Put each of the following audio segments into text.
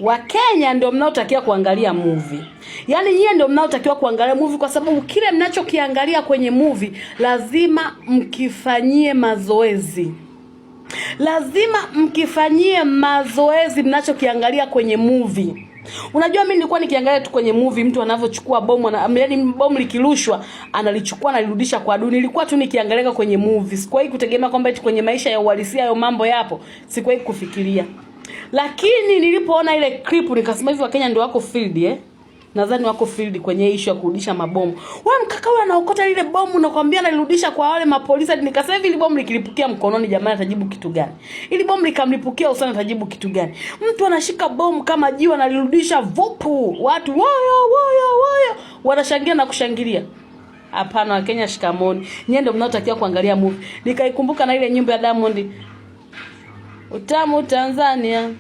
Wakenya ndio mnaotakiwa kuangalia movie. Yaani nyie ndio mnaotakiwa kuangalia movie kwa sababu kile mnachokiangalia kwenye movie lazima mkifanyie mazoezi. Lazima mkifanyie mazoezi mnachokiangalia kwenye movie. Unajua mimi nilikuwa nikiangalia tu kwenye movie mtu anavyochukua bomu na yaani bomu likirushwa analichukua analirudisha kwa adui. Nilikuwa tu nikiangalia kwenye movie. Sikuwahi kutegemea kwamba eti kwenye maisha ya uhalisia hayo mambo yapo. Sikuwahi kufikiria. Lakini nilipoona ile clip nikasema hivi Wakenya ndio wako field eh? Nadhani wako field kwenye issue ya kurudisha mabomu. Wewe mkaka huyu anaokota lile bomu nakwambia analirudisha kwa wale mapolisi. Nikasema hivi ile bomu likilipukia mkononi jamani atajibu kitu gani? Ili bomu likamlipukia usoni atajibu kitu gani? Mtu anashika bomu kama jiwe analirudisha vupu. Watu woyo woyo woyo wanashangilia na kushangilia. Hapana, Wakenya shikamoni. Nyie ndio mnaotakiwa kuangalia movie. Nikaikumbuka na ile nyimbo ya Diamond, Utamu Tanzania,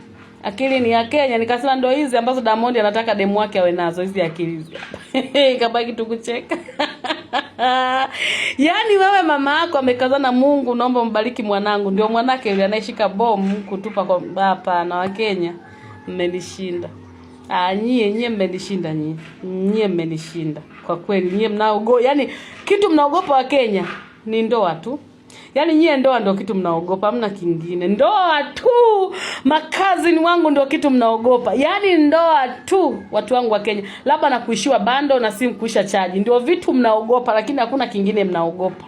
akili ni ya Kenya. Nikasema ndo hizi ambazo Diamond anataka demu wake awe nazo, hizi akili hizi hapa. Kabaki tu kucheka. Yaani wewe mama yako amekazana, Mungu naomba mbariki mwanangu, ndio mwanake yule anayeshika bomu kutupa kwa. Hapana, Wakenya mmenishinda. Ah, nyie nyie mmenishinda nyie. Nyie mmenishinda. Kwa kweli nyie mnaogo, yaani kitu mnaogopa Wakenya ni ndoa tu. Yaani nyie ndoa ndio kitu mnaogopa, hamna kingine. Ndoa tu. Makazini wangu ndio kitu mnaogopa. Yaani ndoa tu, watu wangu wa Kenya. Labda na kuishiwa bando na simu kuisha chaji. Ndio vitu mnaogopa, lakini hakuna kingine mnaogopa.